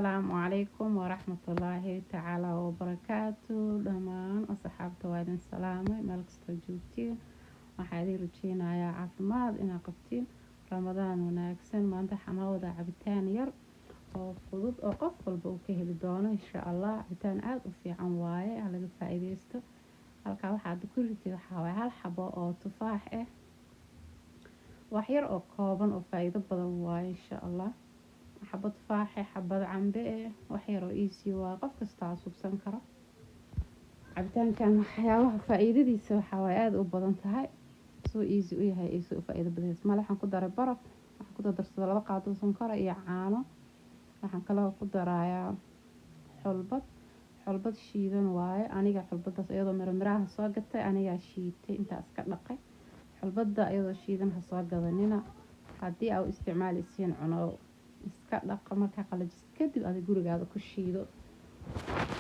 Asalaamu calaykum waraxmatullaahi tacaala wabarakaatu. Dhammaan asxaabta waa idin salaamay meel kastoo joogtiin. Waxaa idin rajeynayaa caafimaad inaad qabtiin, Ramadaan wanaagsan. Maanta waxaa noo wadaa cabitaan yar oo fudud oo qof walba uu ka heli doono, insha Allah. Cabitaan aada u fiican waaye, ha laga faa-iideysto. Halkaa waxaad ku ritay waxaa waaye hal xabo oo tufaax ah, wax yar oo kooban oo faa-iido badan waaye, insha Allah. Xabad tufaaxe, xabad cambe eh, wax yar oo easy waa, qof kastaa subsan karo. Cabitaankan waxyaabaha faa-iidadiisa waxaa waaye aada u badan tahay, soo easy u yahay iyo soo u faa-iido badan yahay. Male waxaan ku daray baraf, waxaan ku dardarsaday 2 qaado sonkora iyo caano. Waxaan kaloo ku darayaa xulbad, xulbad shiidan waaye. Aniga xulbadaas iyadoo miro miraha soo gatay, anigaa shiitay, intaa iska dhaqay. Xulbada iyadoo shiidan ha soo gadanina. Haddii aa u isticmaaleysiin cuno, iska dhaqa. Markaa qalajis kadib ada gurigaada ku shiido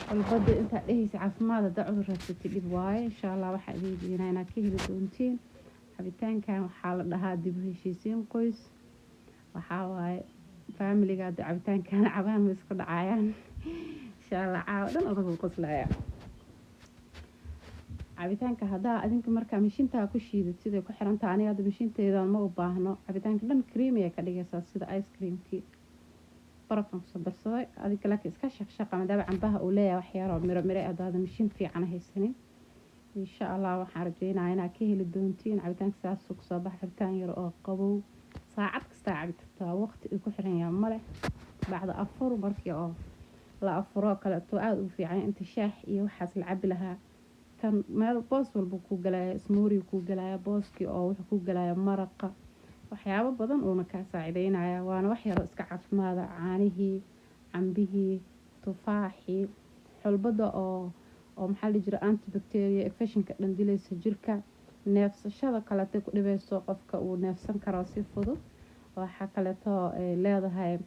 xulbada. Intaa dhehaysa caafimaad, haddaa cudur raadsatay dhib waaye. Insha Allah waxaa idin jeedinaa inaad ka heli doontiin. Cabitaankan waxaa la dhahaa dib u heshiisiin qoys. Waxaa waaye faamiliga hadda cabitaankan cabaan ma isku dhacayaan, insha Allah. Caawa dhan odagu qoslaya cabitaanka. Haddaa adinka markaa mishintaa ku shiidid, siday ku xirantaha. Aniga hadda mishinteeda ma u baahno. Cabitaanka dhan creamy ay ka dhigaysaa, sida ice creamkii. Barafkan kusoo darsaday adinka, laakiin iska shaqshaqa, maadaama cambaha uu leeyahay wax yaroo miro miro. Haddaada mishin fiican haysanin, insha Allah waxaan rajeynayaa inaad ka heli doontiin. Cabitaanka saasuu kusoo baxa, cabitaan yar oo qabow, saacad kastaa cabi kartaa, waqti uu ku xiran yahay male. Bacda afur, markii oo la afuro kaleeto, aada u fiican. Inta shaax iyo waxaas la cabi lahaa, kan meel boos walba kuu galaya, smoothie kuu galaya, booskii oo wuxuu kuu galaya maraqa, waxyaabo badan uuna kaa saacideynaya. Waana wax yaroo iska caafimaada: caanihii, cambihii, tufaaxii, xulbada oo maxaa la jira, antibacteria, infectionka dhan dilaysa jirka, neefsashada kaleeto ku dhibeyso, qofka uu neefsan karo si fudud. Waxaa kaleeto ay leedahay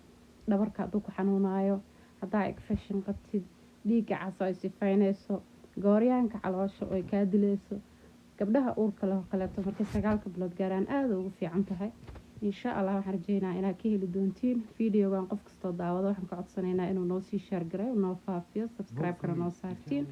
dhabarka hadduu ku xanuunayo, haddaa infection qabtid, dhiigga cas ay sifeyneyso, gooryaanka caloosha oo ay kaa dileyso. Gabdhaha uurka leh oo kaleeto, markay 9-ka bilood gaaraan, aada ugu fiican tahay. Insha Allah waxaan rajeynaa inaad ka heli doontiin videogan. Qof kastoo daawado waxaan ka codsanaynaa inuu noo sii share gareeyo, noo faafiyo, subscribe kana noo saartiin.